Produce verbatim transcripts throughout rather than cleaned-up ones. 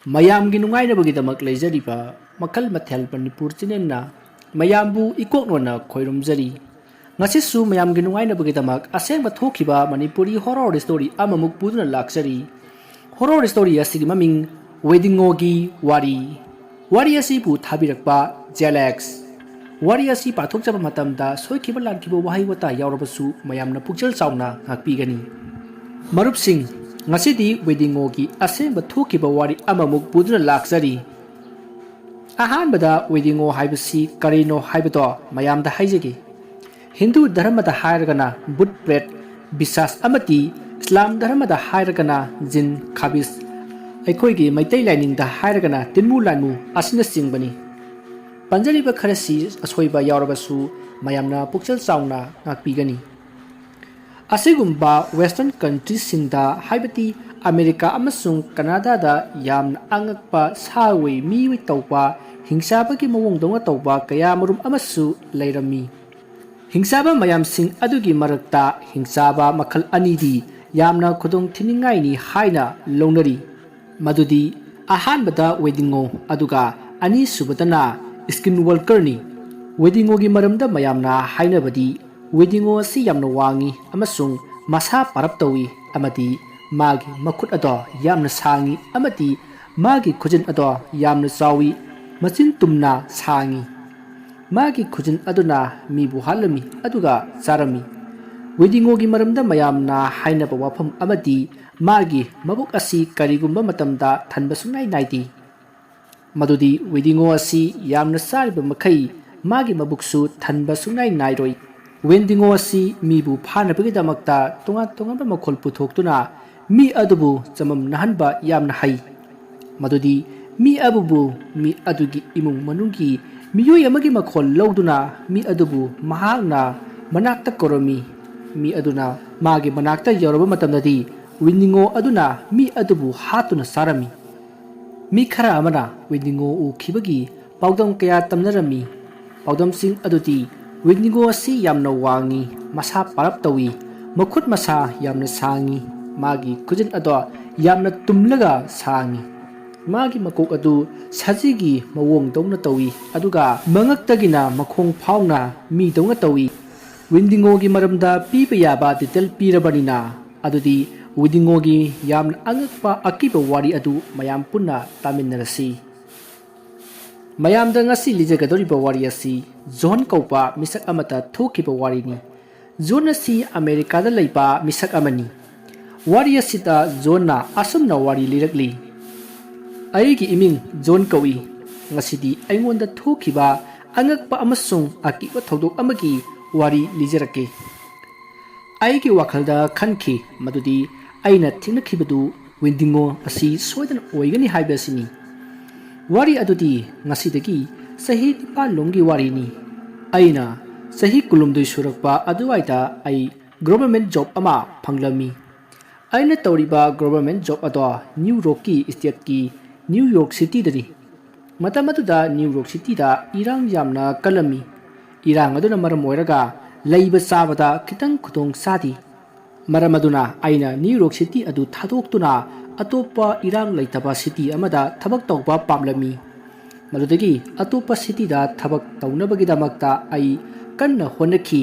ꯃꯌꯥꯝꯒꯤ ꯅꯨꯡꯉꯥꯏꯅꯕꯒꯤꯗꯃꯛ ꯂꯩꯖꯔꯤꯕ ꯃꯈꯜ ꯃꯊꯦꯜ ꯃꯅꯤꯄꯨꯔ ꯆꯦꯅꯦꯜꯅ ꯃꯌꯥꯝꯕꯨ ꯏꯀꯣꯛꯅꯣꯟꯅ ꯈꯣꯏꯔꯨꯝꯖꯔꯤ꯫ ꯉꯁꯤꯁꯨ ꯃꯌꯥꯝꯒꯤ ꯅꯨꯡꯉꯥꯏꯅꯕꯒꯤꯗꯃꯛ ꯑꯁꯦꯡꯕ ꯊꯣꯛꯈꯤꯕ ꯃꯅꯤꯄꯨꯔꯤ ꯍꯣꯔꯣꯔ ꯁ꯭ꯇꯣꯔꯤ ꯑꯃꯃꯨꯛ ꯄꯨꯗꯨꯅ ꯂꯥꯛꯆꯔꯤ꯫ ꯍꯣꯔꯣꯔ ꯁ꯭ꯇꯣꯔꯤ ꯑꯁꯤꯒꯤ ꯃꯃꯤꯡ ꯋꯦꯗꯤꯡꯉꯣꯒꯤ ꯋꯥꯔꯤ꯫ ꯋꯥꯔꯤ ꯑꯁꯤꯕꯨ ꯊꯥꯕꯤꯔꯛꯄ ꯖꯦꯂꯦꯛꯁ꯫ ꯋꯥꯔꯤ ꯑꯁꯤ ꯄꯥꯊꯣꯛꯆꯕ ꯃꯇꯝꯗ ꯁꯣꯏꯈꯤꯕ ꯂꯥꯟꯈꯤꯕ ꯋꯥꯍꯩ ꯋꯥꯇꯥ ꯌꯥꯎꯔꯕꯁꯨ ꯃꯌꯥꯝꯅ ꯄꯨꯛꯆꯦꯜ ꯆꯥꯎꯅ ꯉꯥꯛꯄꯤꯒꯅꯤ꯫ ꯃꯔꯨꯞꯁꯤꯡ, ꯉꯁꯤꯗꯤ ꯋꯦꯗꯤꯡꯉꯣꯒꯤ ꯑꯁꯦꯡꯕ ꯊꯣꯛꯈꯤꯕ ꯋꯥꯔꯤ ꯑꯃꯃꯨꯛ ꯄꯨꯗꯨꯅ ꯂꯥꯛꯆꯔꯤ꯫ ꯑꯍꯥꯟꯕꯗ ꯋꯦꯗꯤꯡꯉꯣ ꯍꯥꯏꯕꯁꯤ ꯀꯔꯤꯅꯣ ꯍꯥꯏꯕꯗꯣ ꯃꯌꯥꯝꯗ ꯍꯥꯏꯖꯒꯦ꯫ ꯍꯤꯟꯗꯨ ꯙꯔꯃꯗ ꯍꯥꯏꯔꯒꯅ ꯚꯨꯠ ꯄ꯭ꯔꯦꯠ, ꯕꯤꯁꯥꯁ ꯑꯃꯗꯤ ꯏꯁꯂꯥꯝ ꯙꯔꯃꯗ ꯍꯥꯏꯔꯒꯅ ꯖꯤꯟ, ꯈꯥꯕꯤꯁ, ꯑꯩꯈꯣꯏꯒꯤ ꯃꯩꯇꯩ ꯂꯥꯏꯅꯤꯡꯗ ꯍꯥꯏꯔꯒꯅ ꯇꯤꯟꯃꯨ ꯂꯥꯏꯃꯨ ꯑꯁꯤꯅꯆꯤꯡꯕꯅꯤ꯫ ꯄꯟꯖꯔꯤꯕ ꯈꯔꯁꯤ ꯑꯁꯣꯏꯕ ꯌꯥꯎꯔꯕꯁꯨ ꯃꯌꯥꯝꯅ ꯄꯨꯛꯆꯦꯜ ꯆꯥꯎꯅ ꯉꯥꯛꯄꯤꯒꯅꯤ꯫ ꯑꯁꯤꯒꯨꯝꯕ ꯋꯦꯁꯇꯔꯟ ꯀꯟꯇ꯭ꯔꯤꯁꯤꯡꯗ, ꯍꯥꯏꯕꯗꯤ ꯑꯃꯦꯔꯤꯀꯥ ꯑꯃꯁꯨꯡ ꯀꯅꯥꯗꯥꯗ ꯌꯥꯝꯅ ꯑꯉꯛꯄ ꯁꯥ ꯑꯣꯏ ꯃꯤꯑꯣꯏ ꯇꯧꯕ, ꯍꯤꯡꯆꯥꯕꯒꯤ ꯃꯑꯣꯡꯗꯧꯅ ꯇꯧꯕ ꯀꯌꯥ ꯃꯔꯨꯝ ꯑꯃꯁꯨ ꯂꯩꯔꯝꯃꯤ꯫ ꯍꯤꯡꯆꯥꯕ ꯃꯌꯥꯝꯁꯤꯡ ꯑꯗꯨꯒꯤ ꯃꯔꯛꯇ ꯍꯤꯡꯆꯥꯕ ꯃꯈꯜ ꯑꯅꯤꯗꯤ ꯌꯥꯝꯅ ꯈꯨꯗꯣꯡ ꯊꯤꯅꯤꯡꯉꯥꯏꯅꯤ ꯍꯥꯏꯅ ꯂꯧꯅꯔꯤ꯫ ꯃꯗꯨꯗꯤ ꯑꯍꯥꯟꯕꯗ ꯋꯦꯗꯤꯡꯉꯣ, ꯑꯗꯨꯒ ꯑꯅꯤꯁꯨꯕꯗꯅ ꯁ꯭ꯀꯤꯟ ꯋꯥꯜꯀꯔꯅꯤ꯫ ꯋꯦꯗꯤꯡꯉꯣꯒꯤ ꯃꯔꯝꯗ ꯃꯌꯥꯝꯅ ꯍꯥꯏꯅꯕꯗꯤ ꯋꯦꯗꯤꯡꯉꯣ ꯑꯁꯤ ꯌꯥꯝꯅ ꯋꯥꯡꯉꯤ ꯑꯃꯁꯨꯡ ꯃꯁꯥ ꯄꯥꯔꯞ ꯇꯧꯏ ꯑꯃꯗꯤ ꯃꯥꯒꯤ ꯃꯈꯨꯠ ꯑꯗꯣ ꯌꯥꯝꯅ ꯁꯥꯡꯉꯤ ꯑꯃꯗꯤ ꯃꯥꯒꯤ ꯈꯨꯖꯤꯟ ꯑꯗꯣ ꯌꯥꯝꯅ ꯆꯥꯎꯏ, ꯃꯆꯤꯟ ꯇꯨꯝꯅ ꯁꯥꯡꯉꯤ꯫ ꯃꯥꯒꯤ ꯈꯨꯖꯤꯟ ꯑꯗꯨꯅ ꯃꯤꯕꯨ ꯍꯥꯠꯂꯝꯃꯤ ꯑꯗꯨꯒ ꯆꯥꯔꯝꯃꯤ꯫ ꯋꯦꯗꯤꯡꯉꯣꯒꯤ ꯃꯔꯝꯗ ꯃꯌꯥꯝꯅ ꯍꯥꯏꯅꯕ ꯋꯥꯐꯝ ꯑꯃꯗꯤ ꯃꯥꯒꯤ ꯃꯕꯨꯛ ꯑꯁꯤ ꯀꯔꯤꯒꯨꯝꯕ ꯃꯇꯝꯗ ꯊꯟꯕ ꯁꯨꯡꯅꯥꯏ ꯅꯥꯏꯗꯦ꯫ ꯃꯗꯨꯗꯤ ꯋꯦꯗꯤꯡꯉꯣ ꯑꯁꯤ ꯌꯥꯝꯅ ꯆꯥꯔꯤꯕ ꯃꯈꯩ ꯃꯥꯒꯤ ꯃꯕꯨꯛꯁꯨ ꯊꯟꯕ ꯁꯨꯡꯅꯥꯏ ꯅꯥꯏꯔꯣꯏ꯫ ꯋꯦꯟꯗꯤꯉꯣ ꯑꯁꯤ ꯃꯤꯕꯨ ꯐꯥꯅꯕꯒꯤꯗꯃꯛꯇ ꯇꯣꯉꯥꯟ ꯇꯣꯉꯥꯟꯕ ꯃꯈꯣꯜ ꯄꯨꯊꯣꯛꯇꯨꯅ ꯃꯤ ꯑꯗꯨꯕꯨ ꯆꯃꯝꯅꯍꯟꯕ ꯌꯥꯝꯅ ꯍꯩ꯫ ꯃꯗꯨꯗꯤ ꯃꯤ ꯑꯗꯨꯕꯨ ꯃꯤ ꯑꯗꯨꯒꯤ ꯏꯃꯨꯡ ꯃꯅꯨꯡꯒꯤ ꯃꯤꯑꯣꯏ ꯑꯃꯒꯤ ꯃꯈꯣꯜ ꯂꯧꯗꯨꯅ ꯃꯤ ꯑꯗꯨꯕꯨ ꯃꯍꯥꯛꯅ ꯃꯅꯥꯛꯇ ꯀꯧꯔꯝꯃꯤ꯫ ꯃꯤ ꯑꯗꯨꯅ ꯃꯥꯒꯤ ꯃꯅꯥꯛꯇ ꯌꯧꯔꯕ ꯃꯇꯝꯗꯗꯤ ꯋꯦꯟꯗꯤꯉꯣ ꯑꯗꯨꯅ ꯃꯤ ꯑꯗꯨꯕꯨ ꯍꯥꯠꯇꯨꯅ ꯆꯥꯔꯝꯃꯤ꯫ ꯃꯤ ꯈꯔ ꯑꯃꯅ ꯋꯦꯟꯗꯤꯉꯣ ꯎꯈꯤꯕꯒꯤ ꯄꯥꯎꯗꯝ ꯀꯌꯥ ꯇꯝꯅꯔꯝꯃꯤ꯫ ꯄꯥꯎꯗꯝꯁꯤꯡ ꯑꯗꯨꯗꯤ ꯋꯦꯟꯗꯤꯉꯣ ꯑꯁꯤ ꯌꯥꯝꯅ ꯋꯥꯡꯏ, ꯃꯁꯥ ꯄꯥꯔꯞ ꯇꯧꯏ, ꯃꯈꯨꯠ ꯃꯁꯥ ꯌꯥꯝꯅ ꯁꯥꯡꯏ, ꯃꯥꯒꯤ ꯈꯨꯖꯤꯟ ꯑꯗꯣ ꯌꯥꯝꯅ ꯇꯨꯝꯂꯒ ꯁꯥꯡꯏ꯫ ꯃꯥꯒꯤ ꯃꯀꯣꯛ ꯑꯗꯨ ꯁꯖꯤꯒꯤ ꯃꯑꯣꯡꯗꯧꯅ ꯇꯧꯏ, ꯑꯗꯨꯒ ꯃꯉꯛꯇꯒꯤꯅ ꯃꯈꯣꯡ ꯐꯥꯎꯅ ꯃꯤꯗꯧꯅ ꯇꯧꯏ꯫ ꯋꯤꯟꯗꯤꯉꯣꯒꯤ ꯃꯔꯝꯗ ꯄꯤꯕ ꯌꯥꯕ ꯗꯤꯇꯦꯜ ꯄꯤꯔꯕꯅꯤꯅ, ꯑꯗꯨꯗꯤ ꯋꯤꯟꯗꯤꯉꯣꯒꯤ ꯌꯥꯝꯅ ꯑꯉꯛꯄ ꯑꯀꯤꯕ ꯋꯥꯔꯤ ꯑꯗꯨ ꯃꯌꯥꯝ ꯄꯨꯟꯅ ꯇꯥꯃꯤꯟꯅꯔꯁꯤ꯫ ꯃꯌꯥꯝꯗ ꯉꯁꯤ ꯂꯤꯖꯒꯗꯧꯔꯤꯕ ꯋꯥꯔꯤ ꯑꯁꯤ ꯖꯣꯟ ꯀꯧꯕ ꯃꯤꯁꯛ ꯑꯃꯗ ꯊꯣꯛꯈꯤꯕ ꯋꯥꯔꯤꯅꯤ꯫ ꯖꯣꯟ ꯑꯁꯤ ꯑꯃꯦꯔꯤꯀꯥꯗ ꯂꯩꯕ ꯃꯤꯁꯛ ꯑꯃꯅꯤ꯫ ꯋꯥꯔꯤ ꯑꯁꯤꯗ ꯖꯣꯟꯅ ꯑꯁꯨꯝꯅ ꯋꯥꯔꯤ ꯂꯤꯔꯛꯂꯤ: "ꯑꯩꯒꯤ ꯏꯃꯤꯡ ꯖꯣꯟ ꯀꯧꯏ꯫ ꯉꯁꯤꯗꯤ ꯑꯩꯉꯣꯟꯗ ꯊꯣꯛꯈꯤꯕ ꯑꯉꯛꯄ ꯑꯃꯁꯨꯡ ꯑꯀꯤꯕ ꯊꯧꯗꯣꯛ ꯑꯃꯒꯤ ꯋꯥꯔꯤ ꯂꯤꯖꯔꯛꯀꯦ꯫ ꯑꯩꯒꯤ ꯋꯥꯈꯜꯗ ꯈꯟꯈꯤ ꯃꯗꯨꯗꯤ ꯑꯩꯅ ꯊꯦꯡꯅꯈꯤꯕꯗꯨ ꯋꯤꯟꯗꯤꯉꯣ ꯑꯁꯤ ꯁꯣꯏꯗꯅ ꯑꯣꯏꯒꯅꯤ ꯍꯥꯏꯕ ꯑꯁꯤꯅꯤ꯫ ꯋꯥꯔꯤ ꯑꯗꯨꯗꯤ ꯉꯁꯤꯗꯒꯤ ꯆꯍꯤ ꯅꯤꯄꯥꯜ ꯂꯣꯝꯒꯤ ꯋꯥꯔꯤꯅꯤ꯫ ꯑꯩꯅ ꯆꯍꯤ ꯀꯨꯟꯍꯨꯝꯗꯣꯏ ꯁꯨꯔꯛꯄ ꯑꯗꯨꯋꯥꯏꯗ ꯑꯩ ꯒꯣꯚꯔꯃꯦꯟ ꯖꯣꯕ ꯑꯃ ꯐꯪꯂꯝꯃꯤ꯫ ꯑꯩꯅ ꯇꯧꯔꯤꯕ ꯒꯣꯚꯔꯃꯦꯟ ꯖꯣꯕ ꯑꯗꯣ ꯅ꯭ꯌꯨ ꯌꯣꯔꯛꯀꯤ ꯁ꯭ꯇꯦꯠꯀꯤ ꯅ꯭ꯌꯨ ꯌꯣꯔꯛ ꯁꯤꯇꯤꯗꯅꯤ꯫ ꯃꯇꯝ ꯑꯗꯨꯗ ꯅ꯭ꯌꯨ ꯌꯣꯔꯛ ꯁꯤꯇꯤꯗ ꯏꯔꯥꯡ ꯌꯥꯝꯅ ꯀꯜꯂꯝꯃꯤ꯫ ꯏꯔꯥꯡ ꯑꯗꯨꯅ ꯃꯔꯝ ꯑꯣꯏꯔꯒ ꯂꯩꯕ ꯆꯥꯕꯗ ꯈꯤꯇꯪ ꯈꯨꯗꯣꯡ ꯆꯥꯗꯦ꯫ ꯃꯔꯝ ꯑꯗꯨꯅ ꯑꯩꯅ ꯅ꯭ꯌꯨ ꯌꯣꯔꯛ ꯁꯤꯇꯤ ꯑꯗꯨ ꯊꯥꯗꯣꯛꯇꯨꯅ ꯑꯇꯣꯞꯄ ꯏꯔꯥꯡ ꯂꯩꯇꯕ ꯁꯤꯇꯤ ꯑꯃꯗ ꯊꯕꯛ ꯇꯧꯕ ꯄꯥꯝꯂꯝꯃꯤ꯫ ꯃꯗꯨꯗꯒꯤ ꯑꯇꯣꯞꯄ ꯁꯤꯇꯤꯗ ꯊꯕꯛ ꯇꯧꯅꯕꯒꯤꯗꯃꯛꯇ ꯑꯩ ꯀꯟꯅ ꯍꯣꯠꯅꯈꯤ꯫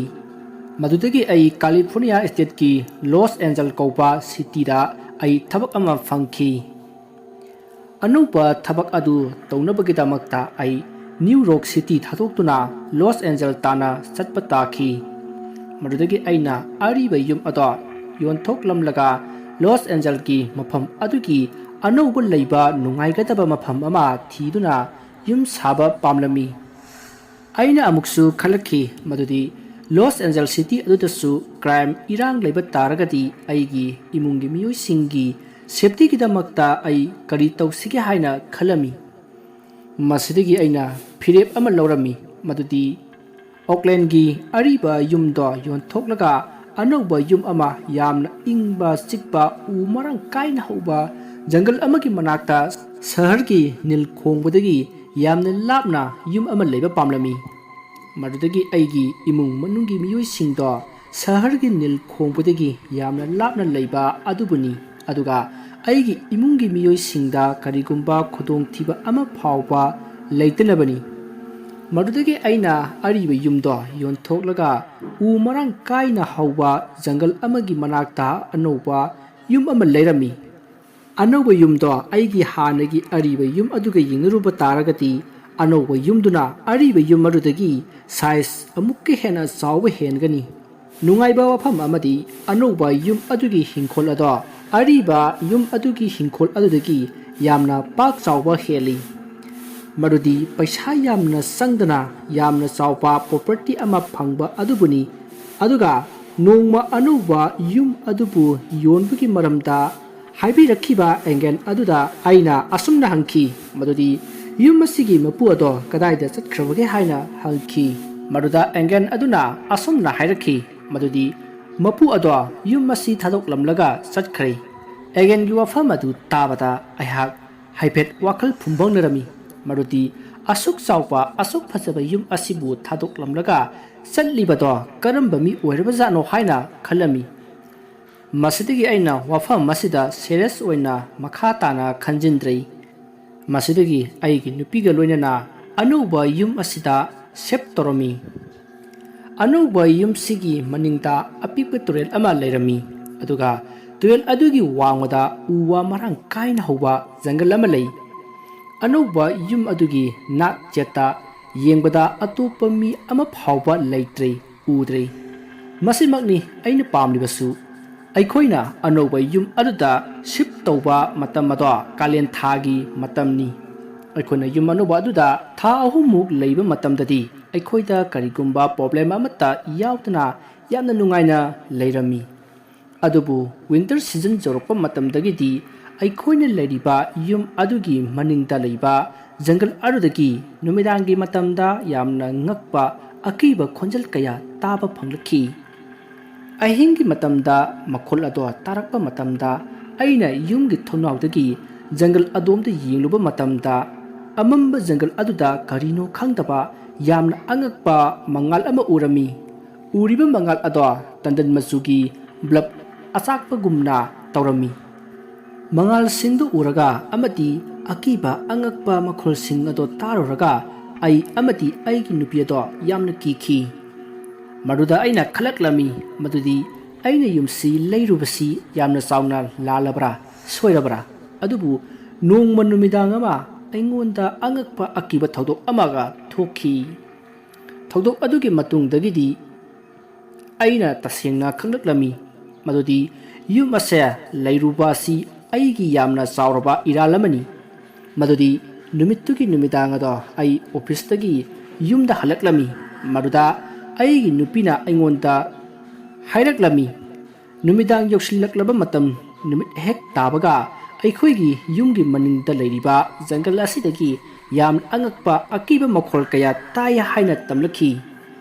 ꯃꯗꯨꯗꯒꯤ ꯑꯩ ꯀꯥꯂꯤꯐꯣꯔꯅꯤꯌꯥ ꯁ꯭ꯇꯦꯠꯀꯤ ꯂꯣꯁ ꯑꯦꯟꯖꯜ ꯀꯧꯕ ꯁꯤꯇꯤꯗ ꯑꯩ ꯊꯕꯛ ꯑꯃ ꯐꯪꯈꯤ꯫ ꯑꯅꯧꯕ ꯊꯕꯛ ꯑꯗꯨ ꯇꯧꯅꯕꯒꯤꯗꯃꯛꯇ ꯑꯩ ꯅ꯭ꯌꯨ ꯌꯣꯔꯛ ꯁꯤꯇꯤ ꯊꯥꯗꯣꯛꯇꯨꯅ ꯂꯣꯁ ꯑꯦꯟꯖꯜ ꯇꯥꯟꯅ ꯆꯠꯄ ꯇꯥꯈꯤ꯫ ꯃꯗꯨꯗꯒꯤ ꯑꯩꯅ ꯑꯔꯤꯕ ꯌꯨꯝ ꯑꯗꯣ ꯌꯣꯟꯊꯣꯛꯂꯝꯂꯒ ꯂꯣꯁ ꯑꯦꯟꯖꯜꯒꯤ ꯃꯐꯝ ꯑꯗꯨꯒꯤ ꯑꯅꯧꯕ ꯂꯩꯕ ꯅꯨꯡꯉꯥꯏꯒꯗꯕ ꯃꯐꯝ ꯑꯃ ꯊꯤꯗꯨꯅ ꯌꯨꯝ ꯁꯥꯕ ꯄꯥꯝꯂꯝꯃꯤ꯫ ꯑꯩꯅ ꯑꯃꯨꯛꯁꯨ ꯈꯜꯂꯛꯈꯤ ꯃꯗꯨꯗꯤ ꯂꯣꯁ ꯑꯦꯟꯖꯜ ꯁꯤꯇꯤ ꯑꯗꯨꯗꯁꯨ ꯀ꯭ꯔꯥꯏꯝ ꯏꯔꯥꯡ ꯂꯩꯕ ꯇꯥꯔꯒꯗꯤ ꯑꯩꯒꯤ ꯏꯃꯨꯡꯒꯤ ꯃꯤꯑꯣꯏꯁꯤꯡꯒꯤ ꯁꯦꯐꯇꯤꯒꯤꯗꯃꯛꯇ ꯑꯩ ꯀꯔꯤ ꯇꯧꯁꯤꯒꯦ ꯍꯥꯏꯅ ꯈꯜꯂꯝꯃꯤ꯫ ꯃꯁꯤꯗꯒꯤ ꯑꯩꯅ ꯐꯤꯔꯦꯞ ꯑꯃ ꯂꯧꯔꯝꯃꯤ ꯃꯗꯨꯗꯤ ꯑꯣꯛꯂꯦꯟꯒꯤ ꯑꯔꯤꯕ ꯌꯨꯝꯗꯣ ꯌꯣꯟꯊꯣꯛꯂꯒ ꯑꯅꯧꯕ ꯌꯨꯝ ꯑꯃ ꯌꯥꯝꯅ ꯏꯪꯕ ꯆꯤꯛꯄ ꯎ ꯃꯔꯥꯡ ꯀꯥꯏꯅ ꯍꯧꯕ ꯖꯪꯒꯜ ꯑꯃꯒꯤ ꯃꯅꯥꯛꯇ ꯁꯍꯔꯒꯤ ꯅꯤꯜ ꯈꯣꯡꯕꯗꯒꯤ ꯌꯥꯝꯅ ꯂꯥꯞꯅ ꯌꯨꯝ ꯑꯃ ꯂꯩꯕ ꯄꯥꯝꯂꯝꯃꯤ꯫ ꯃꯗꯨꯗꯒꯤ ꯑꯩꯒꯤ ꯏꯃꯨꯡ ꯃꯅꯨꯡꯒꯤ ꯃꯤꯑꯣꯏꯁꯤꯡꯗꯣ ꯁꯍꯔꯒꯤ ꯅꯤꯜ ꯈꯣꯡꯕꯗꯒꯤ ꯌꯥꯝꯅ ꯂꯥꯞꯅ ꯂꯩꯕ ꯑꯗꯨꯕꯨꯅꯤ꯫ ꯑꯗꯨꯒ ꯑꯩꯒꯤ ꯏꯃꯨꯡꯒꯤ ꯃꯤꯑꯣꯏꯁꯤꯡꯗ ꯀꯔꯤꯒꯨꯝꯕ ꯈꯨꯗꯣꯡꯊꯤꯕ ꯑꯃ ꯐꯥꯎꯕ ꯂꯩꯇꯅꯕꯅꯤ꯫ ꯃꯗꯨꯗꯒꯤ ꯑꯩꯅ ꯑꯔꯤꯕ ꯌꯨꯝꯗꯣ ꯌꯣꯟꯊꯣꯛꯂꯒ ꯎ ꯃꯔꯥꯡ ꯀꯥꯏꯅ ꯍꯧꯕ ꯖꯪꯒꯜ ꯑꯃꯒꯤ ꯃꯅꯥꯛꯇ ꯑꯅꯧꯕ ꯌꯨꯝ ꯑꯃ ꯂꯩꯔꯝꯃꯤ꯫ ꯑꯅꯧꯕ ꯌꯨꯝꯗꯣ ꯑꯩꯒꯤ ꯍꯥꯟꯅꯒꯤ ꯑꯔꯤꯕ ꯌꯨꯝ ꯑꯗꯨꯒ ꯌꯦꯡꯅꯔꯨꯕ ꯇꯥꯔꯒꯗꯤ, ꯑꯅꯧꯕ ꯌꯨꯝꯗꯨꯅ ꯑꯔꯤꯕ ꯌꯨꯝ ꯑꯗꯨꯗꯒꯤ ꯁꯥꯏꯖ ꯑꯃꯨꯛꯀ ꯍꯦꯟꯅ ꯆꯥꯎꯕ ꯍꯦꯟꯒꯅꯤ꯫ ꯅꯨꯡꯉꯥꯏꯕ ꯋꯥꯐꯝ ꯑꯃꯗꯤ, ꯑꯅꯧꯕ ꯌꯨꯝ ꯑꯗꯨꯒꯤ ꯍꯤꯡꯈꯣꯜ ꯑꯗꯣ ꯑꯔꯤꯕ ꯌꯨꯝ ꯑꯗꯨꯒꯤ ꯍꯤꯡꯈꯣꯜ ꯑꯗꯨꯗꯒꯤ ꯌꯥꯝꯅ ꯄꯥꯛ ꯆꯥꯎꯕ ꯍꯦꯜꯂꯤ꯫ ꯃꯗꯨꯗꯤ ꯄꯩꯁꯥ ꯌꯥꯝꯅ ꯆꯪꯗꯅ ꯌꯥꯝꯅ ꯆꯥꯎꯕ ꯄ꯭ꯔꯣꯄꯔꯇꯤ ꯑꯃ ꯐꯪꯕ ꯑꯗꯨꯕꯨꯅꯤ꯫ ꯑꯗꯨꯒ ꯅꯣꯡꯃ ꯑꯅꯧꯕ ꯌꯨꯝ ꯑꯗꯨꯕꯨ ꯌꯣꯟꯕꯒꯤ ꯃꯔꯝꯗ ꯍꯥꯏꯕꯤꯔꯛꯈꯤꯕ ꯑꯦꯡꯒꯜ ꯑꯗꯨꯗ ꯑꯩꯅ ꯑꯁꯨꯝꯅ ꯍꯪꯈꯤ, ꯃꯗꯨꯗꯤ, "ꯌꯨꯝ ꯑꯁꯤꯒꯤ ꯃꯄꯨ ꯑꯗꯣ ꯀꯗꯥꯏꯗ ꯆꯠꯈ꯭ꯔꯕꯒꯦ?" ꯍꯥꯏꯅ ꯍꯪꯈꯤ꯫ ꯃꯗꯨꯗ ꯑꯦꯡꯒꯜ ꯑꯗꯨꯅ ꯑꯁꯨꯝꯅ ꯍꯥꯏꯔꯛꯈꯤ, ꯃꯗꯨꯗꯤ, "ꯃꯄꯨ ꯑꯗꯣ ꯌꯨꯝ ꯑꯁꯤ ꯊꯥꯗꯣꯛꯂꯝꯂꯒ ꯆꯠꯈ꯭ꯔꯦ꯫" ꯑꯦꯡꯒꯜꯒꯤ ꯋꯥꯐꯝ ꯑꯗꯨ ꯇꯥꯕꯗ ꯑꯩꯍꯥꯛ ꯍꯥꯏꯐꯦꯠ ꯋꯥꯈꯜ ꯐꯨꯝꯕꯪꯅꯔꯝꯃꯤ꯫ ꯃꯗꯨꯗꯤ, ꯑꯁꯨꯛ ꯆꯥꯎꯕ, ꯑꯁꯨꯛ ꯐꯖꯕ ꯌꯨꯝ ꯑꯁꯤꯕꯨ ꯊꯥꯗꯣꯛꯂꯝꯂꯒ ꯆꯠꯂꯤꯕꯗꯣ ꯀꯔꯝꯕ ꯃꯤ ꯑꯣꯏꯔꯕꯖꯥꯠꯅꯣ ꯍꯥꯏꯅ ꯈꯜꯂꯝꯃꯤ꯫ ꯃꯁꯤꯗꯒꯤ ꯑꯩꯅ ꯋꯥꯐꯝ ꯑꯁꯤꯗ ꯁꯦꯔꯤꯌꯁ ꯑꯣꯏꯅ ꯃꯈꯥ ꯇꯥꯅ ꯈꯟꯖꯤꯟꯗ꯭ꯔꯦ꯫ ꯃꯁꯤꯗꯒꯤ ꯑꯩꯒꯤ ꯅꯨꯄꯤꯒ ꯂꯣꯏꯅꯅ ꯑꯅꯧꯕ ꯌꯨꯝ ꯑꯁꯤꯗ ꯁꯤꯐ ꯇꯧꯔꯝꯃꯤ꯫ ꯑꯅꯧꯕ ꯌꯨꯝꯁꯤꯒꯤ ꯃꯅꯤꯡꯗ ꯑꯄꯤꯛꯄ ꯇꯨꯔꯦꯜ ꯑꯃ ꯂꯩꯔꯝꯃꯤ, ꯑꯗꯨꯒ ꯇꯨꯔꯦꯜ ꯑꯗꯨꯒꯤ ꯋꯥꯡꯃꯗ ꯎ ꯋꯥ ꯃꯔꯥꯡ ꯀꯥꯏꯅ ꯍꯧꯕ ꯖꯪꯒꯜ ꯑꯃ ꯂꯩ꯫ ꯑꯅꯧꯕ ꯌꯨꯝ ꯑꯗꯨꯒꯤ ꯅꯥꯛ ꯌꯦꯠꯇ ꯌꯦꯡꯕꯗ ꯑꯇꯣꯞꯄ ꯃꯤ ꯑꯃ ꯐꯥꯎꯕ ꯂꯩꯇ꯭ꯔꯦ, ꯎꯗ꯭ꯔꯦ꯫ ꯃꯁꯤꯃꯛꯅꯤ ꯑꯩꯅ ꯄꯥꯝꯂꯤꯕꯁꯨ꯫ ꯑꯩꯈꯣꯏꯅ ꯑꯅꯧꯕ ꯌꯨꯝ ꯑꯗꯨꯗ ꯁꯤꯐ ꯇꯧꯕ ꯃꯇꯝ ꯑꯗꯣ ꯀꯥꯂꯦꯟ ꯊꯥꯒꯤ ꯃꯇꯝꯅꯤ꯫ ꯑꯩꯈꯣꯏꯅ ꯌꯨꯝ ꯑꯅꯧꯕ ꯑꯗꯨꯗ ꯊꯥ ꯑꯍꯨꯝꯃꯨꯛ ꯂꯩꯕ ꯃꯇꯝꯗꯗꯤ ꯑꯩꯈꯣꯏꯗ ꯀꯔꯤꯒꯨꯝꯕ ꯄ꯭ꯔꯣꯕ꯭ꯂꯦꯝ ꯑꯃꯠꯇ ꯌꯥꯎꯗꯅ ꯌꯥꯝꯅ ꯅꯨꯡꯉꯥꯏꯅ ꯂꯩꯔꯝꯃꯤ꯫ ꯑꯗꯨꯕꯨ ꯋꯤꯟꯇꯔ ꯁꯤꯖꯟ ꯌꯧꯔꯛꯄ ꯃꯇꯝꯗꯒꯤꯗꯤ ꯑꯩꯈꯣꯏꯅ ꯂꯩꯔꯤꯕ ꯌꯨꯝ ꯑꯗꯨꯒꯤ ꯃꯅꯤꯡꯗ ꯂꯩꯕ ꯖꯪꯒꯜ ꯑꯗꯨꯗꯒꯤ ꯅꯨꯃꯤꯗꯥꯡꯒꯤ ꯃꯇꯝꯗ ꯌꯥꯝꯅ ꯉꯛꯄ ꯑꯀꯤꯕ ꯈꯣꯟꯖꯦꯜ ꯀꯌꯥ ꯇꯥꯕ ꯐꯪꯂꯛꯈꯤ꯫ ꯑꯍꯤꯡꯒꯤ ꯃꯇꯝꯗ ꯃꯈꯣꯜ ꯑꯗꯣ ꯇꯥꯔꯛꯄ ꯃꯇꯝꯗ ꯑꯩꯅ ꯌꯨꯝꯒꯤ ꯊꯣꯡꯅꯥꯎꯗꯒꯤ ꯖꯪꯒꯜ ꯑꯗꯣꯝꯗ ꯌꯦꯡꯂꯨꯕ ꯃꯇꯝꯗ, ꯑꯃꯝꯕ ꯖꯪꯒꯜ ꯑꯗꯨꯗ ꯀꯔꯤꯅꯣ ꯈꯪꯗꯕ ꯌꯥꯝꯅ ꯑꯉꯛꯄ ꯃꯉꯥꯜ ꯑꯃ ꯎꯔꯝꯃꯤ꯫ ꯎꯔꯤꯕ ꯃꯉꯥꯜ ꯑꯗꯣ ꯇꯟꯗꯟ ꯃꯆꯨꯒꯤ ꯕ꯭ꯂꯕ ꯑꯆꯥꯛꯄꯒꯨꯝꯅ ꯇꯧꯔꯝꯃꯤ꯫ ꯃꯉꯥꯜꯁꯤꯡꯗꯨ ꯎꯔꯒ ꯑꯃꯗꯤ ꯑꯀꯤꯕ ꯑꯉꯛꯄ ꯃꯈꯣꯜꯁꯤꯡ ꯑꯗꯨ ꯇꯥꯔꯨꯔꯒ ꯑꯩ ꯑꯃꯗꯤ ꯑꯩꯒꯤ ꯅꯨꯄꯤ ꯑꯗꯣ ꯌꯥꯝꯅ ꯀꯤꯈꯤ꯫ ꯃꯗꯨꯗ ꯑꯩꯅ ꯈꯜꯂꯛꯂꯝꯃꯤ ꯃꯗꯨꯗꯤ ꯑꯩꯅ ꯌꯨꯝꯁꯤ ꯂꯩꯔꯨꯕꯁꯤ ꯌꯥꯝꯅ ꯆꯥꯎꯅ ꯂꯥꯜꯂꯕ꯭ꯔꯥ, ꯁꯣꯏꯔꯕ꯭ꯔꯥ? ꯑꯗꯨꯕꯨ ꯅꯣꯡꯃ ꯅꯨꯃꯤꯗꯥꯡ ꯑꯃ ꯑꯩꯉꯣꯟꯗ ꯑꯉꯛꯄ ꯑꯀꯤꯕ ꯊꯧꯗꯣꯛ ꯑꯃꯒ ꯊꯣꯛꯈꯤ꯫ ꯊꯧꯗꯣꯛ ꯑꯗꯨꯒꯤ ꯃꯇꯨꯡꯗꯒꯤꯗꯤ ꯑꯩꯅ ꯇꯁꯦꯡꯅ ꯈꯪꯂꯛꯂꯝꯃꯤ ꯃꯗꯨꯗꯤ ꯌꯨꯝ ꯑꯁꯦ ꯂꯩꯔꯨꯕ ꯑꯁꯤ ꯑꯩꯒꯤ ꯌꯥꯝꯅ ꯆꯥꯎꯔꯕ ꯏꯔꯥꯜ ꯑꯃꯅꯤ꯫ ꯃꯗꯨꯗꯤ ꯅꯨꯃꯤꯠꯇꯨꯒꯤ ꯅꯨꯃꯤꯗꯥꯡ ꯑꯗꯣ ꯑꯩ ꯑꯣꯐꯤꯁꯇꯒꯤ ꯌꯨꯝꯗ ꯍꯜꯂꯛꯂꯝꯃꯤ꯫ ꯃꯗꯨꯗ ꯑꯩꯒꯤ ꯅꯨꯄꯤꯅ ꯑꯩꯉꯣꯟꯗ ꯍꯥꯏꯔꯛꯂꯝꯃꯤ, ꯅꯨꯃꯤꯗꯥꯡ ꯌꯧꯁꯤꯜꯂꯛꯂꯕ ꯃꯇꯝ, ꯅꯨꯃꯤꯠ ꯍꯦꯛ ꯇꯥꯕꯒ ꯑꯩꯈꯣꯏꯒꯤ ꯌꯨꯝꯒꯤ ꯃꯅꯤꯡꯗ ꯂꯩꯔꯤꯕ ꯖꯪꯒꯜ ꯑꯁꯤꯗꯒꯤ ꯌꯥꯝꯅ ꯑꯉꯛꯄ ꯑꯀꯤꯕ ꯃꯈꯣꯜ ꯀꯌꯥ ꯇꯥꯏ ꯍꯥꯏꯅ ꯇꯝꯂꯛꯈꯤ꯫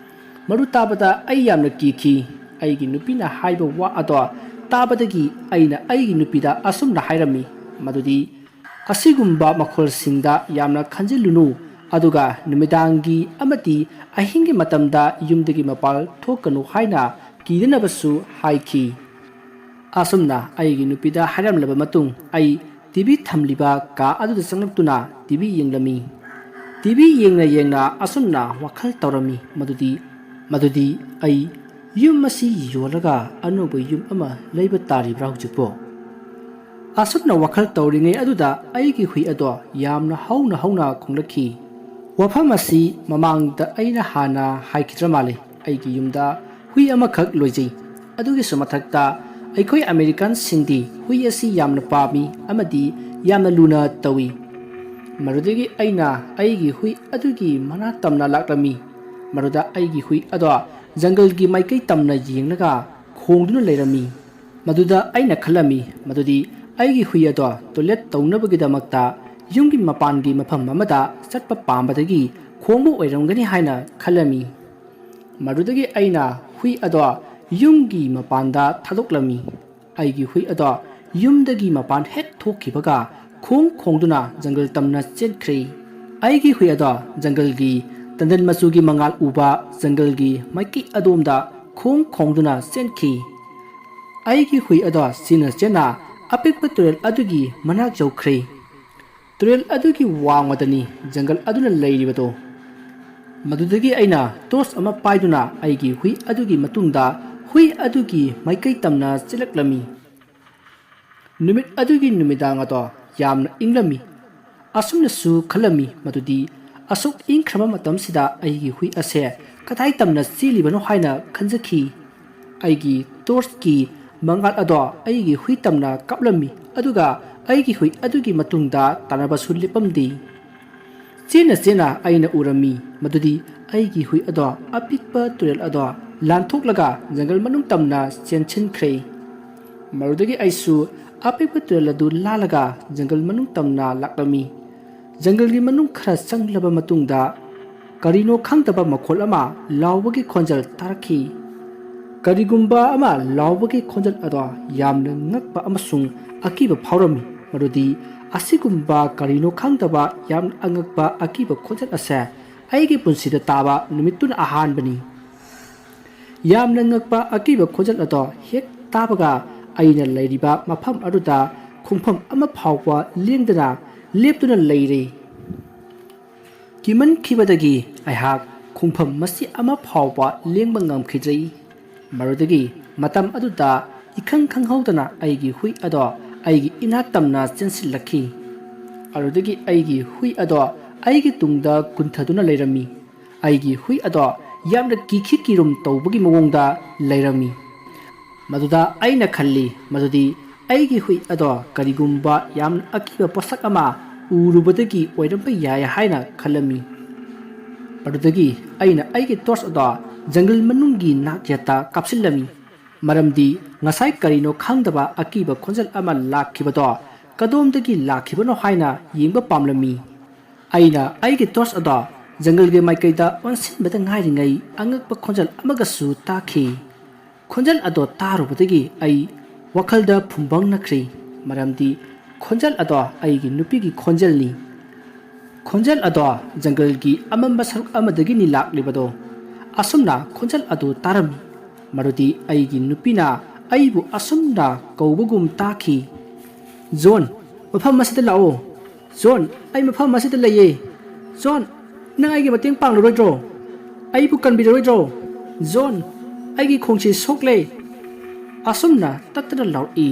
ꯃꯗꯨ ꯇꯥꯕꯗ ꯑꯩ ꯌꯥꯝꯅ ꯀꯤꯈꯤ꯫ ꯑꯩꯒꯤ ꯅꯨꯄꯤꯅ ꯍꯥꯏꯕ ꯋꯥ ꯑꯗꯣ ꯇꯥꯕꯗꯒꯤ ꯑꯩꯅ ꯑꯩꯒꯤ ꯅꯨꯄꯤꯗ ꯑꯁꯨꯝꯅ ꯍꯥꯏꯔꯝꯃꯤ ꯃꯗꯨꯗꯤ, "ꯑꯁꯤꯒꯨꯝꯕ ꯃꯈꯣꯜꯁꯤꯡꯗ ꯌꯥꯝꯅ ꯈꯟꯖꯤꯜꯂꯨꯅꯨ, ꯑꯗꯨꯒ ꯅꯨꯃꯤꯗꯥꯡꯒꯤ ꯑꯃꯗꯤ ꯑꯍꯤꯡꯒꯤ ꯃꯇꯝꯗ ꯌꯨꯝꯗꯒꯤ ꯃꯄꯥꯟ ꯊꯣꯛꯀꯅꯨ" ꯍꯥꯏꯅ ꯀꯤꯗꯅꯕꯁꯨ ꯍꯥꯏꯈꯤ꯫ ꯑꯁꯨꯝꯅ ꯑꯩꯒꯤ ꯅꯨꯄꯤꯗ ꯍꯥꯏꯔꯝꯂꯕ ꯃꯇꯨꯡ, ꯑꯩ ꯇꯤ ꯚꯤ ꯊꯝꯂꯤꯕ ꯀꯥ ꯑꯗꯨꯗ ꯆꯪꯂꯛꯇꯨꯅ ꯇꯤ ꯚꯤ ꯌꯦꯡꯂꯝꯃꯤ꯫ ꯇꯤ ꯚꯤ ꯌꯦꯡꯅ ꯌꯦꯡꯅ ꯑꯁꯨꯝꯅ ꯋꯥꯈꯜ ꯇꯧꯔꯝꯃꯤ ꯃꯗꯨꯗꯤ, ꯃꯗꯨꯗꯤ ꯑꯩ ꯌꯨꯝ ꯑꯁꯤ ꯌꯣꯜꯂꯒ ꯑꯅꯧꯕ ꯌꯨꯝ ꯑꯃ ꯂꯩꯕ ꯇꯥꯔꯤꯕ꯭ꯔꯥ ꯍꯧꯖꯤꯛꯄꯨ? ꯑꯁꯨꯝꯅ ꯋꯥꯈꯜ ꯇꯧꯔꯤꯉꯩ ꯑꯗꯨꯗ ꯑꯩꯒꯤ ꯍꯨꯏ ꯑꯗꯣ ꯌꯥꯝꯅ ꯍꯧꯅ ꯍꯧꯅ ꯈꯣꯡꯂꯛꯈꯤ꯫ ꯋꯥꯐꯝ ꯑꯁꯤ ꯃꯃꯥꯡꯗ ꯑꯩꯅ ꯍꯥꯟꯅ ꯍꯥꯏꯈꯤꯗ꯭ꯔ ꯃꯥꯜꯂꯤ꯫ ꯑꯩꯒꯤ ꯌꯨꯝꯗ ꯍꯨꯏ ꯑꯃꯈꯛ ꯂꯣꯏꯖꯩ꯫ ꯑꯗꯨꯒꯤꯁꯨ ꯃꯊꯛꯇ ꯑꯩꯈꯣꯏ ꯑꯃꯦꯔꯤꯀꯥꯟꯁꯤꯡꯗꯤ ꯍꯨꯏ ꯑꯁꯤ ꯌꯥꯝꯅ ꯄꯥꯝꯃꯤ ꯑꯃꯗꯤ ꯌꯥꯝꯅ ꯂꯨꯅ ꯇꯧꯏ꯫ ꯃꯗꯨꯗꯒꯤ ꯑꯩꯅ ꯑꯩꯒꯤ ꯍꯨꯏ ꯑꯗꯨꯒꯤ ꯃꯅꯥꯛ ꯇꯝꯅ ꯂꯥꯛꯂꯝꯃꯤ꯫ ꯃꯗꯨꯗ ꯑꯩꯒꯤ ꯍꯨꯏ ꯑꯗꯣ ꯖꯪꯒꯜꯒꯤ ꯃꯥꯏꯀꯩ ꯇꯝꯅ ꯌꯦꯡꯂꯒ ꯈꯣꯡꯗꯨꯅ ꯂꯩꯔꯝꯃꯤ꯫ ꯃꯗꯨꯗ ꯑꯩꯅ ꯈꯜꯂꯝꯃꯤ ꯃꯗꯨꯗꯤ ꯑꯩꯒꯤ ꯍꯨꯏ ꯑꯗꯣ ꯇꯣꯏꯂꯦꯠ ꯇꯧꯅꯕꯒꯤꯗꯃꯛꯇ ꯌꯨꯝꯒꯤ ꯃꯄꯥꯟꯒꯤ ꯃꯐꯝ ꯑꯃꯗ ꯆꯠꯄ ꯄꯥꯝꯕꯗꯒꯤ ꯈꯣꯡꯕ ꯑꯣꯏꯔꯝꯒꯅꯤ ꯍꯥꯏꯅ ꯈꯜꯂꯝꯃꯤ꯫ ꯃꯗꯨꯗꯒꯤ ꯑꯩꯅ ꯍꯨꯏ ꯑꯗꯣ ꯌꯨꯝꯒꯤ ꯃꯄꯥꯟꯗ ꯊꯥꯗꯣꯛꯂꯝꯃꯤ꯫ ꯑꯩꯒꯤ ꯍꯨꯏ ꯑꯗꯣ ꯌꯨꯝꯗꯒꯤ ꯃꯄꯥꯟ ꯍꯦꯛ ꯊꯣꯛꯈꯤꯕꯒ ꯈꯣꯡ ꯈꯣꯡꯗꯨꯅ ꯖꯪꯒꯜ ꯇꯝꯅ ꯆꯦꯟꯈ꯭ꯔꯦ꯫ ꯑꯩꯒꯤ ꯍꯨꯏ ꯑꯗꯣ ꯖꯪꯒꯜꯒꯤ ꯇꯟꯗꯟ ꯃꯆꯨꯒꯤ ꯃꯉꯥꯜ ꯎꯕ ꯖꯪꯒꯜꯒꯤ ꯃꯥꯏꯀꯩ ꯑꯗꯣꯝꯗ ꯈꯣꯡ ꯈꯣꯡꯗꯨꯅ ꯆꯦꯟꯈꯤ꯫ ꯑꯩꯒꯤ ꯍꯨꯏ ꯑꯗꯣ ꯆꯦꯟꯅ ꯆꯦꯟꯅ ꯑꯄꯤꯛꯄ ꯇꯨꯔꯦꯜ ꯑꯗꯨꯒꯤ ꯃꯅꯥꯛ ꯌꯧꯈ꯭ꯔꯦ꯫ ꯇꯨꯔꯦꯜ ꯑꯗꯨꯒꯤ ꯋꯥꯡꯃꯗꯅꯤ ꯖꯪꯒꯜ ꯑꯗꯨꯅ ꯂꯩꯔꯤꯕꯗꯣ꯫ ꯃꯗꯨꯗꯒꯤ ꯑꯩꯅ ꯇꯣꯔꯆ ꯑꯃ ꯄꯥꯏꯗꯨꯅ ꯑꯩꯒꯤ ꯍꯨꯏ ꯑꯗꯨꯒꯤ ꯃꯇꯨꯡꯗ ꯍꯨꯏ ꯑꯗꯨꯒꯤ ꯃꯥꯏꯀꯩ ꯇꯝꯅ ꯆꯦꯜꯂꯛꯂꯝꯃꯤ꯫ ꯅꯨꯃꯤꯠ ꯑꯗꯨꯒꯤ ꯅꯨꯃꯤꯗꯥꯡ ꯑꯗꯣ ꯌꯥꯝꯅ ꯏꯪꯂꯝꯃꯤ꯫ ꯑꯁꯨꯝꯅꯁꯨ ꯈꯜꯂꯝꯃꯤ ꯃꯗꯨꯗꯤ ꯑꯁꯨꯛ ꯏꯪꯈ꯭ꯔꯕ ꯃꯇꯝꯁꯤꯗ ꯑꯩꯒꯤ ꯍꯨꯏ ꯑꯁꯦ ꯀꯗꯥꯏ ꯇꯝꯅ ꯆꯦꯜꯂꯤꯕꯅꯣ ꯍꯥꯏꯅ ꯈꯟꯖꯈꯤ꯫ ꯑꯩꯒꯤ ꯇꯣꯔꯆꯀꯤ ꯃꯉꯥꯜ ꯑꯗꯣ ꯑꯩꯒꯤ ꯍꯨꯏ ꯇꯝꯅ ꯀꯥꯞꯂꯝꯃꯤ, ꯑꯗꯨꯒ ꯑꯩꯒꯤ ꯍꯨꯏ ꯑꯗꯨꯒꯤ ꯃꯇꯨꯡꯗ ꯇꯥꯟꯅꯕꯁꯨ ꯂꯦꯞꯄꯝꯗꯦ꯫ ꯆꯦꯟꯅ ꯆꯦꯟꯅ ꯑꯩꯅ ꯎꯔꯝꯃꯤ ꯃꯗꯨꯗꯤ ꯑꯩꯒꯤ ꯍꯨꯏ ꯑꯗꯣ ꯑꯄꯤꯛꯄ ꯇꯨꯔꯦꯜ ꯑꯗꯣ ꯂꯥꯟꯊꯣꯛꯂꯒ ꯖꯪꯒꯜ ꯃꯅꯨꯡ ꯇꯝꯅ ꯆꯦꯟꯁꯤꯟꯈ꯭ꯔꯦ꯫ ꯃꯗꯨꯗꯒꯤ ꯑꯩꯁꯨ ꯑꯄꯤꯛꯄ ꯇꯨꯔꯦꯜ ꯑꯗꯨ ꯂꯥꯜꯂꯒ ꯖꯪꯒꯜ ꯃꯅꯨꯡ ꯇꯝꯅ ꯂꯥꯛꯂꯝꯃꯤ꯫ ꯖꯪꯒꯜꯒꯤ ꯃꯅꯨꯡ ꯈꯔ ꯆꯪꯂꯕ ꯃꯇꯨꯡꯗ ꯀꯔꯤꯅꯣ ꯈꯪꯗꯕ ꯃꯈꯣꯜ ꯑꯃ ꯂꯥꯎꯕꯒꯤ ꯈꯣꯟꯖꯦꯜ ꯇꯥꯔꯛꯈꯤ꯫ ꯀꯔꯤꯒꯨꯝꯕ ꯑꯃ ꯂꯥꯎꯕꯒꯤ ꯈꯣꯟꯖꯦꯜ ꯑꯗꯣ ꯌꯥꯝꯅ ꯉꯛꯄ ꯑꯃꯁꯨꯡ ꯑꯀꯤꯕ ꯐꯥꯎꯔꯝꯃꯤ, ꯃꯗꯨꯗꯤ ꯑꯁꯤꯒꯨꯝꯕ ꯀꯔꯤꯅꯣ ꯈꯪꯗꯕ ꯌꯥꯝꯅ ꯑꯉꯛꯄ ꯑꯀꯤꯕ ꯈꯣꯟꯖꯦꯜ ꯑꯁꯦ ꯑꯩꯒꯤ ꯄꯨꯟꯁꯤꯗ ꯇꯥꯕ ꯅꯨꯃꯤꯠꯇꯨꯅ ꯑꯍꯥꯟꯕꯅꯤ꯫ ꯌꯥꯝꯅ ꯉꯛꯄ ꯑꯀꯤꯕ ꯈꯣꯟꯖꯦꯜ ꯑꯗꯣ ꯍꯦꯛ ꯇꯥꯕꯒ ꯑꯩꯅ ꯂꯩꯔꯤꯕ ꯃꯐꯝ ꯑꯗꯨꯗ ꯈꯣꯡꯐꯝ ꯑꯃ ꯐꯥꯎꯕ ꯂꯦꯡꯗꯅ ꯂꯦꯞꯇꯨꯅ ꯂꯩꯔꯦ꯫ ꯀꯤꯃꯟꯈꯤꯕꯗꯒꯤ ꯑꯩꯍꯥꯛ ꯈꯣꯡꯐꯝ ꯃꯆꯦꯠ ꯑꯃ ꯐꯥꯎꯕ ꯂꯦꯡꯕ ꯉꯝꯈꯤꯗ꯭ꯔꯦ꯫ ꯃꯗꯨꯗꯒꯤ ꯃꯇꯝ ꯑꯗꯨꯗ ꯏꯈꯪ ꯈꯪꯍꯧꯗꯅ ꯑꯩꯒꯤ ꯍꯨꯏ ꯑꯗꯣ ꯑꯩꯒꯤ ꯏꯅꯥꯛ ꯇꯝꯅ ꯆꯦꯟꯁꯤꯜꯂꯛꯈꯤ꯫ ꯑꯗꯨꯗꯒꯤ ꯑꯩꯒꯤ ꯍꯨꯏ ꯑꯗꯣ ꯑꯩꯒꯤ ꯇꯨꯡꯗ ꯀꯨꯟꯊꯗꯨꯅ ꯂꯩꯔꯝꯃꯤ꯫ ꯑꯩꯒꯤ ꯍꯨꯏ ꯑꯗꯣ ꯌꯥꯝꯅ ꯀꯤꯈꯤ ꯀꯤꯔꯨꯝ ꯇꯧꯕꯒꯤ ꯃꯑꯣꯡꯗ ꯂꯩꯔꯝꯃꯤ꯫ ꯃꯗꯨꯗ ꯑꯩꯅ ꯈꯜꯂꯤ ꯃꯗꯨꯗꯤ ꯑꯩꯒꯤ ꯍꯨꯏ ꯑꯗꯣ ꯀꯔꯤꯒꯨꯝꯕ ꯌꯥꯝꯅ ꯑꯀꯤꯕ ꯄꯣꯠꯁꯛ ꯑꯃ ꯎꯔꯨꯕꯗꯒꯤ ꯑꯣꯏꯔꯝꯕ ꯌꯥꯏ ꯍꯥꯏꯅ ꯈꯜꯂꯝꯃꯤ꯫ ꯃꯗꯨꯗꯒꯤ ꯑꯩꯅ ꯑꯩꯒꯤ ꯇꯣꯔꯆ ꯑꯗꯣ ꯖꯪꯒꯜ ꯃꯅꯨꯡꯒꯤ ꯅꯥꯛ ꯌꯦꯠꯇ ꯀꯥꯞꯁꯤꯜꯂꯝꯃꯤ, ꯃꯔꯝꯗꯤ ꯉꯁꯥꯏ ꯀꯔꯤꯅꯣ ꯈꯪꯗꯕ ꯑꯀꯤꯕ ꯈꯣꯟꯖꯦꯜ ꯑꯃ ꯂꯥꯛꯈꯤꯕꯗꯣ ꯀꯗꯣꯝꯗꯒꯤ ꯂꯥꯛꯈꯤꯕꯅꯣ ꯍꯥꯏꯅ ꯌꯦꯡꯕ ꯄꯥꯝꯂꯝꯃꯤ꯫ ꯑꯩꯅ ꯑꯩꯒꯤ ꯇꯣꯔꯆ ꯑꯗꯣ ꯖꯪꯒꯜꯒꯤ ꯃꯥꯏꯀꯩꯗ ꯑꯣꯟꯁꯤꯟꯕꯗ ꯉꯥꯏꯔꯤꯉꯩ ꯑꯉꯛꯄ ꯈꯣꯟꯖꯦꯜ ꯑꯃꯒꯁꯨ ꯇꯥꯈꯤ꯫ ꯈꯣꯟꯖꯦꯜ ꯑꯗꯣ ꯇꯥꯔꯨꯕꯗꯒꯤ ꯑꯩ ꯋꯥꯈꯜꯗ ꯐꯨꯝꯕꯪꯅꯈ꯭ꯔꯦ, ꯃꯔꯝꯗꯤ ꯈꯣꯟꯖꯦꯜ ꯑꯗꯣ ꯑꯩꯒꯤ ꯅꯨꯄꯤꯒꯤ ꯈꯣꯟꯖꯦꯜꯅꯤ꯫ ꯈꯣꯟꯖꯦꯜ ꯑꯗꯣ ꯖꯪꯒꯜꯒꯤ ꯑꯃꯝꯕ ꯁꯔꯨꯛ ꯑꯃꯗꯒꯤꯅꯤ ꯂꯥꯛꯂꯤꯕꯗꯣ꯫ ꯑꯁꯨꯝꯅ ꯈꯣꯟꯖꯦꯜ ꯑꯗꯨ ꯇꯥꯔꯝꯃꯤ, ꯃꯗꯨꯗꯤ ꯑꯩꯒꯤ ꯅꯨꯄꯤꯅ ꯑꯩꯕꯨ ꯑꯁꯨꯝꯅ ꯀꯧꯕꯒꯨꯝ ꯇꯥꯈꯤ꯫ "ꯖꯣꯟ, ꯃꯐꯝ ꯑꯁꯤꯗ ꯂꯥꯛꯑꯣ꯫ ꯖꯣꯟ, ꯑꯩ ꯃꯐꯝ ꯑꯁꯤꯗ ꯂꯩꯌꯦ꯫ ꯖꯣꯟ, ꯅꯪ ꯑꯩꯒꯤ ꯃꯇꯦꯡ ꯄꯥꯡꯂꯔꯣꯏꯗ꯭ꯔꯣ? ꯑꯩꯕꯨ ꯀꯟꯕꯤꯔꯔꯣꯏꯗ꯭ꯔꯣ? ꯖꯣꯟ, ꯑꯩꯒꯤ ꯈꯣꯡꯁꯤ ꯁꯣꯛꯂꯦ!" ꯑꯁꯨꯝꯅ ꯇꯠꯇꯅ ꯂꯥꯎꯔꯛꯏ꯫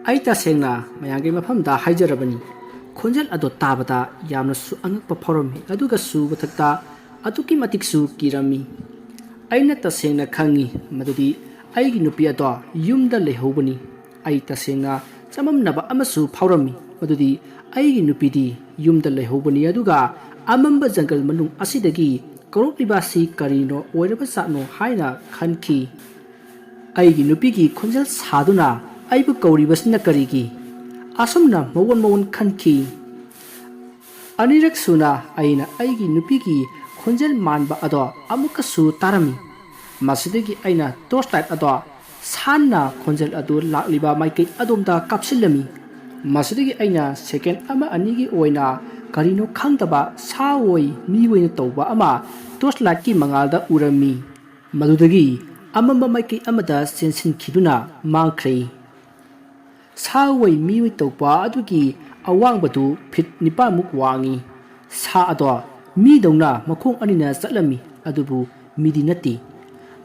ꯑꯩ ꯇꯁꯦꯡꯅ ꯃꯌꯥꯝꯒꯤ ꯃꯐꯝꯗ ꯍꯥꯏꯖꯔꯕꯅꯤ꯫ ꯈꯣꯟꯖꯦꯜ ꯑꯗꯣ ꯇꯥꯕꯗ ꯌꯥꯝꯅꯁꯨ ꯑꯉꯛꯄ ꯐꯥꯎꯔꯝꯃꯤ, ꯑꯗꯨꯒꯁꯨ ꯃꯊꯛꯇ ꯑꯗꯨꯛꯀꯤ ꯃꯇꯤꯛꯁꯨ ꯀꯤꯔꯝꯃꯤ꯫ ꯑꯩꯅ ꯇꯁꯦꯡꯅ ꯈꯪꯏ ꯃꯗꯨꯗꯤ ꯑꯩꯒꯤ ꯅꯨꯄꯤ ꯑꯗꯣ ꯌꯨꯝꯗ ꯂꯩꯍꯧꯕꯅꯤ꯫ ꯑꯩ ꯇꯁꯦꯡꯅ ꯆꯃꯝꯅꯕ ꯑꯃꯁꯨ ꯐꯥꯎꯔꯝꯃꯤ ꯃꯗꯨꯗꯤ ꯑꯩꯒꯤ ꯅꯨꯄꯤꯗꯤ ꯌꯨꯝꯗ ꯂꯩꯍꯧꯕꯅꯤ, ꯑꯗꯨꯒ ꯑꯃꯝꯕ ꯖꯪꯒꯜ ꯃꯅꯨꯡ ꯑꯁꯤꯗꯒꯤ ꯀꯧꯔꯛꯂꯤꯕ ꯑꯁꯤ ꯀꯔꯤꯅꯣ ꯑꯣꯏꯔꯕ ꯖꯥꯠꯅꯣ ꯍꯥꯏꯅ ꯈꯟꯈꯤ꯫ ꯑꯩꯒꯤ ꯅꯨꯄꯤꯒꯤ ꯈꯣꯟꯖꯦꯜ ꯁꯥꯗꯨꯅ ꯑꯩꯕꯨ ꯀꯧꯔꯤꯕꯁꯤꯅ ꯀꯔꯤꯒꯤ? ꯑꯁꯨꯝꯅ ꯃꯋꯣꯟ ꯃꯋꯣꯟ ꯈꯟꯈꯤ꯫ ꯑꯅꯤꯔꯛ ꯁꯨꯅ ꯑꯩꯅ ꯑꯩꯒꯤ ꯅꯨꯄꯤꯒꯤ ꯈꯣꯟꯖꯦꯜ ꯃꯥꯟꯕ ꯑꯗꯣ ꯑꯃꯨꯛꯀꯁꯨ ꯇꯥꯔꯝꯃꯤ꯫ ꯃꯁꯤꯗꯒꯤ ꯑꯩꯅ torch light ꯑꯗꯣ ꯁꯥꯟꯅ ꯈꯣꯟꯖꯦꯜ ꯑꯗꯨ ꯂꯥꯛꯂꯤꯕ ꯃꯥꯏꯀꯩ ꯑꯗꯣꯝꯗ ꯀꯥꯞꯁꯤꯜꯂꯝꯃꯤ꯫ ꯃꯁꯤꯗꯒꯤ ꯑꯩꯅ second ꯑꯃ ꯑꯅꯤꯒꯤ ꯑꯣꯏꯅ ꯀꯔꯤꯅꯣ ꯈꯪꯗꯕ ꯁꯥ ꯑꯣꯏ ꯃꯤ ꯑꯣꯏꯅ ꯇꯧꯕ ꯑꯃ torch lightꯀꯤ ꯃꯉꯥꯜꯗ ꯎꯔꯝꯃꯤ꯫ ꯃꯗꯨꯗꯒꯤ ꯑꯃꯝꯕ ꯃꯥꯏꯀꯩ ꯑꯃꯗ ꯆꯦꯟꯁꯤꯟꯈꯤꯗꯨꯅ ꯃꯥꯡꯈ꯭ꯔꯦ꯫ ꯁꯥ ꯑꯣꯏ ꯃꯤꯑꯣꯏ ꯇꯧꯕ ꯑꯗꯨꯒꯤ ꯑꯋꯥꯡꯕꯗꯨ ꯐꯤꯠ ꯅꯤꯄꯥꯟꯃꯨꯛ ꯋꯥꯡꯏ꯫ ꯁꯥ ꯑꯗꯣ ꯃꯤꯗꯧꯅ ꯃꯈꯣꯡ ꯑꯅꯤꯅ ꯆꯠꯂꯝꯃꯤ, ꯑꯗꯨꯕꯨ ꯃꯤꯗꯤ ꯅꯠꯇꯦ꯫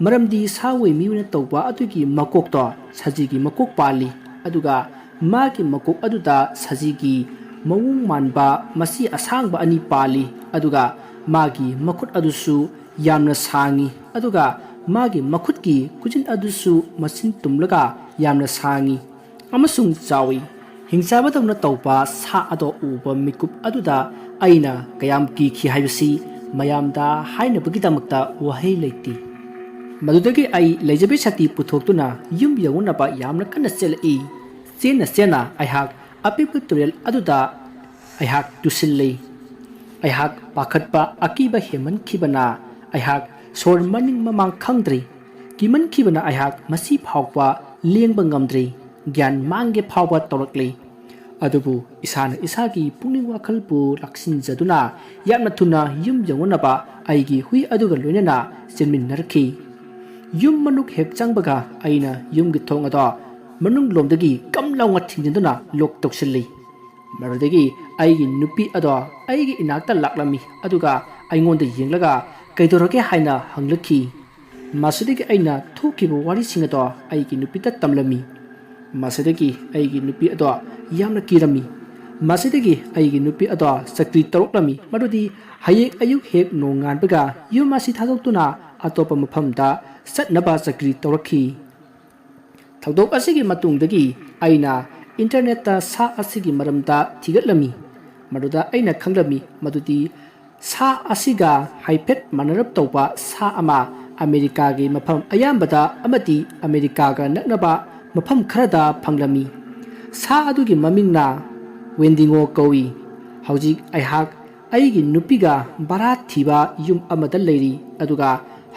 ꯃꯔꯝꯗꯤ ꯁꯥ ꯑꯣꯏ ꯃꯤꯑꯣꯏꯅ ꯇꯧꯕ ꯑꯗꯨꯒꯤ ꯃꯀꯣꯛꯇꯣ ꯁꯖꯤꯒꯤ ꯃꯀꯣꯛ ꯄꯥꯜꯂꯤ, ꯑꯗꯨꯒ ꯃꯥꯒꯤ ꯃꯀꯣꯛ ꯑꯗꯨꯗ ꯁꯖꯤꯒꯤ ꯃꯑꯣꯡ ꯃꯥꯟꯕ ꯃꯁꯤ ꯑꯁꯥꯡꯕ ꯑꯅꯤ ꯄꯥꯜꯂꯤ, ꯑꯗꯨꯒ ꯃꯥꯒꯤ ꯃꯈꯨꯠ ꯑꯗꯨꯁꯨ ꯌꯥꯝꯅ ꯁꯥꯡꯏ, ꯑꯗꯨꯒ ꯃꯥꯒꯤ ꯃꯈꯨꯠꯀꯤ ꯈꯨꯖꯤꯟ ꯑꯗꯨꯁꯨ ꯃꯆꯤꯟ ꯇꯨꯝꯂꯒ ꯌꯥꯝꯅ ꯁꯥꯡꯏ ꯑꯃꯁꯨꯡ ꯆꯥꯎꯏ꯫ ꯍꯤꯡꯆꯥꯕꯗꯧꯅ ꯇꯧꯕ ꯁꯥ ꯑꯗꯣ ꯎꯕ ꯃꯤꯀꯨꯞ ꯑꯗꯨꯗ ꯑꯩꯅ ꯀꯌꯥꯝ ꯀꯤꯈꯤ ꯍꯥꯏꯕꯁꯤ ꯃꯌꯥꯝꯗ ꯍꯥꯏꯅꯕꯒꯤꯗꯃꯛꯇ ꯋꯥꯍꯩ ꯂꯩꯇꯦ꯫ ꯃꯗꯨꯗꯒꯤ ꯑꯩ ꯂꯩꯖꯕꯤ ꯁꯛꯇꯤ ꯄꯨꯊꯣꯛꯇꯨꯅ ꯌꯨꯝ ꯌꯧꯅꯅꯕ ꯌꯥꯝꯅ ꯀꯟꯅ ꯆꯦꯜꯂꯛꯏ꯫ ꯆꯦꯟꯅ ꯆꯦꯟꯅ ꯑꯩꯍꯥꯛ ꯑꯄꯤꯛꯄ ꯇꯨꯔꯦꯜ ꯑꯗꯨꯗ ꯑꯩꯍꯥꯛ ꯇꯨꯁꯤꯜꯂꯤ꯫ ꯑꯩꯍꯥꯛ ꯄꯥꯈꯠꯄ, ꯑꯀꯤꯕ ꯍꯦꯟꯃꯟꯈꯤꯕꯅ ꯑꯩꯍꯥꯛ ꯁꯣꯔ ꯃꯅꯤꯡ ꯃꯃꯥꯡ ꯈꯪꯗ꯭ꯔꯤ꯫ ꯀꯤꯃꯟꯈꯤꯕꯅ ꯑꯩꯍꯥꯛ ꯃꯁꯤ ꯐꯥꯎꯕ ꯂꯦꯡꯕ ꯉꯝꯗ꯭ꯔꯤ꯫ ꯒ꯭ꯌꯥꯟ ꯃꯥꯡꯒꯦ ꯐꯥꯎꯕ ꯇꯧꯔꯛꯂꯤ꯫ ꯑꯗꯨꯕꯨ ꯏꯁꯥꯅ ꯏꯁꯥꯒꯤ ꯄꯨꯛꯅꯤꯡ ꯋꯥꯈꯜꯕꯨ ꯂꯥꯛꯁꯤꯟꯖꯗꯨꯅ ꯌꯥꯝꯅ ꯊꯨꯅ ꯌꯨꯝ ꯌꯧꯅꯅꯕ ꯑꯩꯒꯤ ꯍꯨꯏ ꯑꯗꯨꯒ ꯂꯣꯏꯅꯅ ꯆꯦꯟꯃꯤꯟꯅꯔꯛꯈꯤ꯫ ꯌꯨꯝ ꯃꯅꯨꯡ ꯍꯦꯛ ꯆꯪꯕꯒ ꯑꯩꯅ ꯌꯨꯝꯒꯤ ꯊꯣꯡ ꯑꯗꯣ ꯃꯅꯨꯡ ꯂꯣꯝꯗꯒꯤ ꯀꯝ ꯂꯥꯎꯅ ꯊꯤꯡꯖꯤꯟꯗꯨꯅ ꯂꯣꯛ ꯇꯧꯁꯤꯜꯂꯤ꯫ ꯃꯗꯨꯗꯒꯤ ꯑꯩꯒꯤ ꯅꯨꯄꯤ ꯑꯗꯣ ꯑꯩꯒꯤ ꯏꯅꯥꯛꯇ ꯂꯥꯛꯂꯝꯃꯤ, ꯑꯗꯨꯒ ꯑꯩꯉꯣꯟꯗ ꯌꯦꯡꯂꯒ "ꯀꯩꯗꯧꯔꯒꯦ?" ꯍꯥꯏꯅ ꯍꯪꯂꯛꯈꯤ꯫ ꯃꯁꯤꯗꯒꯤ ꯑꯩꯅ ꯊꯣꯛꯈꯤꯕ ꯋꯥꯔꯤꯁꯤꯡ ꯑꯗꯣ ꯑꯩꯒꯤ ꯅꯨꯄꯤꯗ ꯇꯝꯂꯝꯃꯤ꯫ ꯃꯁꯤꯗꯒꯤ ꯑꯩꯒꯤ ꯅꯨꯄꯤ ꯑꯗꯣ ꯌꯥꯝꯅ ꯀꯤꯔꯝꯃꯤ꯫ ꯃꯁꯤꯗꯒꯤ ꯑꯩꯒꯤ ꯅꯨꯄꯤ ꯑꯗꯣ ꯆꯀ꯭ꯔꯤ ꯇꯧꯔꯛꯂꯝꯃꯤ, ꯃꯗꯨꯗꯤ ꯍꯌꯦꯡ ꯑꯌꯨꯛ ꯍꯦꯛ ꯅꯣꯡꯉꯥꯟꯕꯒ ꯌꯨꯝ ꯑꯁꯤ ꯊꯥꯗꯣꯛꯇꯨꯅ ꯑꯇꯣꯞꯄ ꯃꯐꯝꯗ ꯆꯠꯅꯕ ꯆꯀ꯭ꯔꯤ ꯇꯧꯔꯛꯈꯤ꯫ ꯊꯧꯗꯣꯛ ꯑꯁꯤꯒꯤ ꯃꯇꯨꯡꯗꯒꯤ ꯑꯩꯅ ꯏꯟꯇꯔꯅꯦꯠꯇ ꯁꯥ ꯑꯁꯤꯒꯤ ꯃꯔꯝꯗ ꯊꯤꯒꯠꯂꯝꯃꯤ꯫ ꯃꯗꯨꯗ ꯑꯩꯅ ꯈꯪꯂꯝꯃꯤ ꯃꯗꯨꯗꯤ ꯁꯥ ꯑꯁꯤꯒ ꯍꯥꯏꯐꯦꯠ ꯃꯥꯟꯅꯔꯞ ꯇꯧꯕ ꯁꯥ ꯑꯃ ꯑꯃꯦꯔꯤꯀꯥꯒꯤ ꯃꯐꯝ ꯑꯌꯥꯝꯕꯗ ꯑꯃꯗꯤ ꯑꯃꯦꯔꯤꯀꯥꯒ ꯅꯛꯅꯕ ꯃꯐꯝ ꯈꯔꯗ ꯐꯪꯂꯝꯃꯤ꯫ ꯁꯥ ꯑꯗꯨꯒꯤ ꯃꯃꯤꯡꯅ ꯋꯦꯟꯗꯤꯉꯣ ꯀꯧꯏ꯫ ꯍꯧꯖꯤꯛ ꯑꯩꯍꯥꯛ ꯑꯩꯒꯤ ꯅꯨꯄꯤꯒ ꯚꯔꯥ ꯊꯤꯕ ꯌꯨꯝ ꯑꯃꯗ ꯂꯩꯔꯤ, ꯑꯗꯨꯒ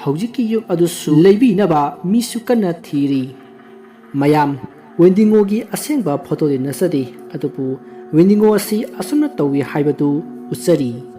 ꯍꯧꯖꯤꯛꯀꯤ ꯌꯨꯝ ꯑꯗꯨꯁꯨ ꯂꯩꯕꯤꯅꯕ ꯃꯤꯁꯨ ꯀꯟꯅ ꯊꯤꯔꯤ꯫ ꯃꯌꯥꯝ, ꯋꯦꯟꯗꯤꯉꯣꯒꯤ ꯑꯁꯦꯡꯕ ꯐꯣꯇꯣꯗꯤ ꯅꯠꯆꯗꯦ, ꯑꯗꯨꯕꯨ ꯋꯦꯟꯗꯤꯉꯣ ꯑꯁꯤ ꯑꯁꯨꯝꯅ ꯇꯧꯏ ꯍꯥꯏꯕꯗꯨ ꯎꯠꯆꯔꯤ꯫